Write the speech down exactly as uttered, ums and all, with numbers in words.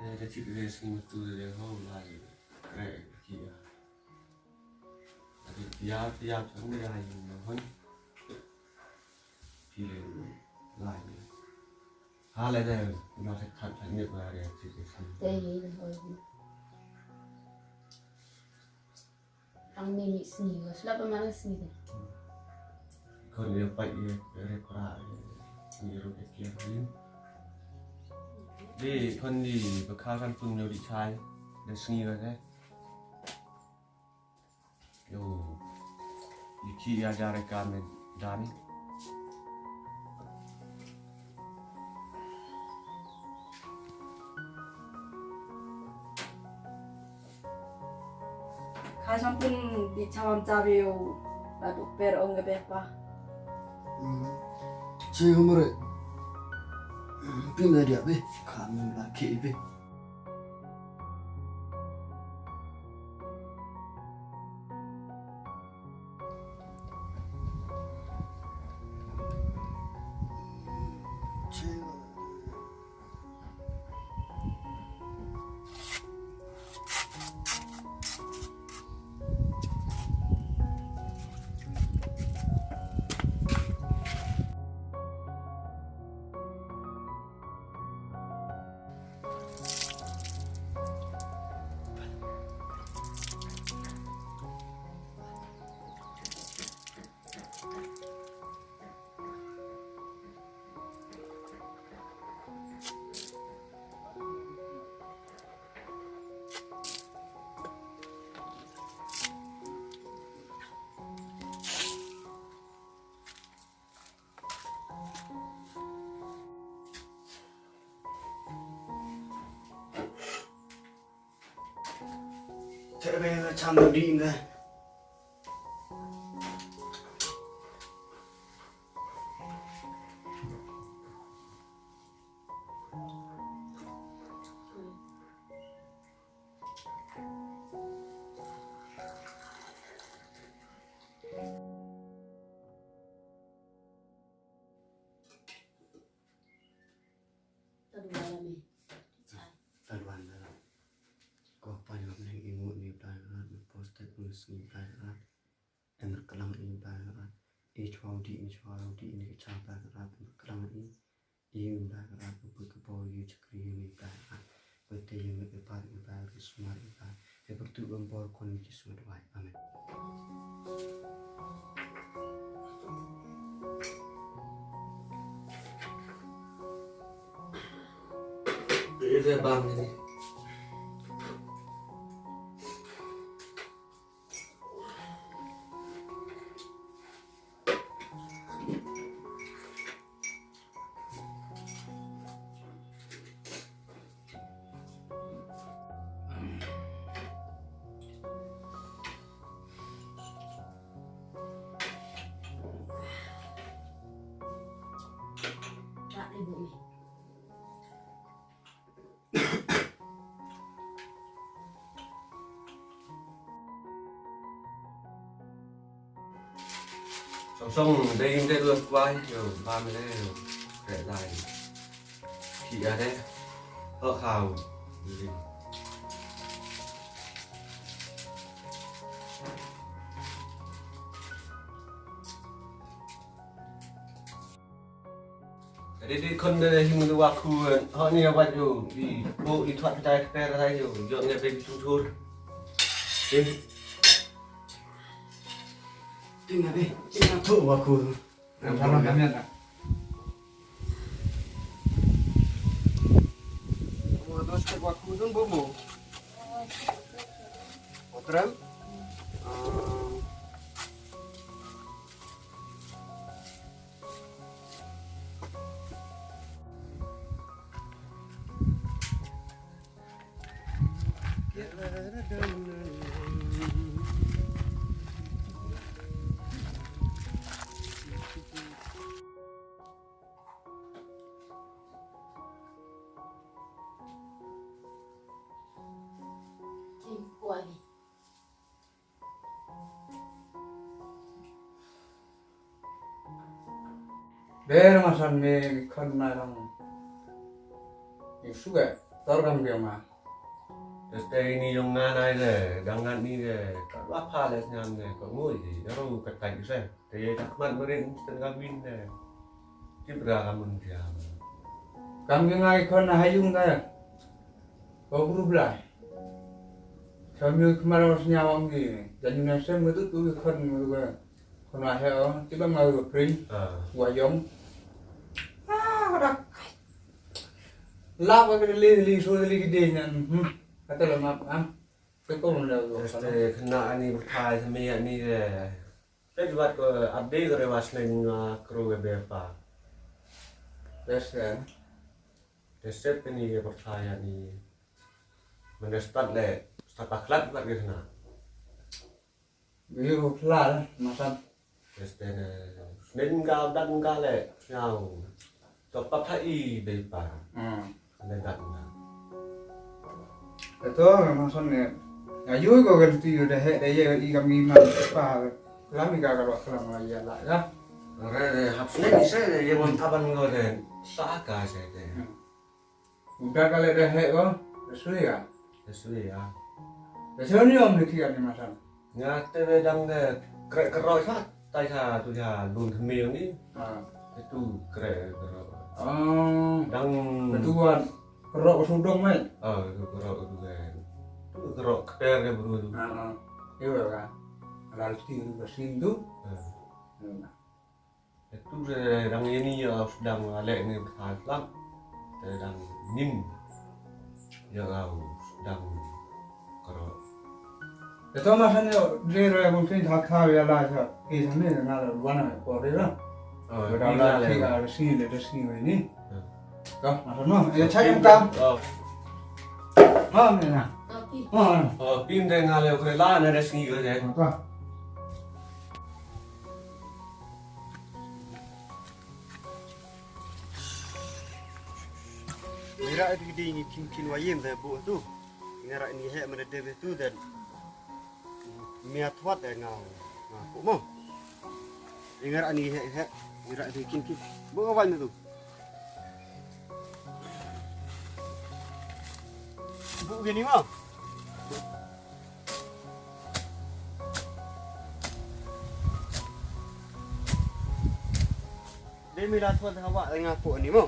Eh, da chit re sing tu de ho lai kre ki ya. Ati ya ya chang de ya yin na hon. Pi le lai. Ha le de na se khat khat ne ba re chit re sing. Te ye de ho. Ang ni ni sngi wa slap ma na sngi de. Kon ye pa ye re pra ye ni ru ke kia ni. Di kon di ba kha kan pun yo di chai de sngi wa de. Yo. Iki ya jare kan dan. Ka jong pun di chawam chabe u la duk per ong ke pa. Hmm. Chi umre. Pin na dia be. Ka min la ke be. Te be chang di ne. Tadu wala me. Tadu wala. Ko pa ni wap neng ingut ni pa ni rat, ni posted ni sni pa ni rat. Em klang i pa ni rat. I chwa di, i chwa di, ni cha pa ni rat. Em klang i. I pa ni rat, u put ka bor i chakri i pa ni rat. Wete i me i pa ni rat, i sumar i rat. E bertu bor kon ki sumar wai. Amen. Ite bang ini. Song song dei dei dua kwai yo ba me le yo. Re lai. Ki ya de. Ho khau. Dei dei khun dei him dei wa khu, eh, ho ni wat yo, i bo i thwat dei kper dei yo, yo nge be bi chung chur. Dei. Dei na be, dei na tho wa khu. Wa dos ke wa khu dun bo mo. Otram. Ah. Ber ma san me khon na lang. Yu suka tor kam dia ma. Teste ini jong nga nai de, dang ngat ni de, ka ba pha le sngam de, ka ngoi ji, ka ru ka tai se. Te ye tak mat merin sten ka bin de. Ti bra ka mun dia. Kam ki ngai khon na hayung de. Ka gru bla. Kam yu khmar os nya wang ki. Jan yu na sem ngetu tu ki khon ngetu ka. Khon na he o, ti ba ngai ka pring. Ah. Wa yong. Ah, rak. Lap ka li li su li ki de nyan. Hmm. Kata la map am. Te ko mun la ko. Este kena ani bthai sami ani de. Te wat ko update ko rewas ne nga kru ke bepa. Este. Te set ni ke bthai ani. Mende start le, start paklat wat ke kena. Bi ko klar, masan. Este ne. Nen ka dat ka le, ngau. To pa pha i be pa. Hmm. Ne dat na. Eto, masan ne. Ya yu ko kan ti yu de he de ye i kam i ma pa. Lam i ka ka lo klam la ya la ya. Re re hap ne ni se de ye mon aban ngo de. Sa ka se de. Hmm. Udah kali de he ko. Sui ya. Sui ya. Sui ni om ni ki ani masan. Nga te be dang de krek kerok sa, tai sa tu sa dun themi ni. Ha. Itu krek kerok. Oh. Dang betuan kerok sudong mai. Oh, itu kerok tu kan. Tu kerok keter ke bru tu. Ha ha. Iya kan. Lal ti tu ke sindu. Ha. Iya. Itu de dang ini ya sedang alek ni besar lang. Te dang nim. Ya kau sedang kerok. Te to masan yo de re mungkin thak thak ya la cha. Ki sami na la wana ko de la. Oh, la ki la sini de sini ni. Ka masan no. Ya cha yang kam. Oh. Ha ni na. Tapi. Ha. Oh, pin de ngale ko la na de sini ko de. Ka. Ngi rah ïa ki dei ngi kin kin wa ïem da buh tu. Ngi rah ngi heh mane dei tu dan. Mia thuat da nga nga buh mo. Ngi rah ngi heh heh ngi rah ngi kin kin. Buh ka wan tu. Buh gini mo. Dei mi la thuat hawa nga buh ni mo.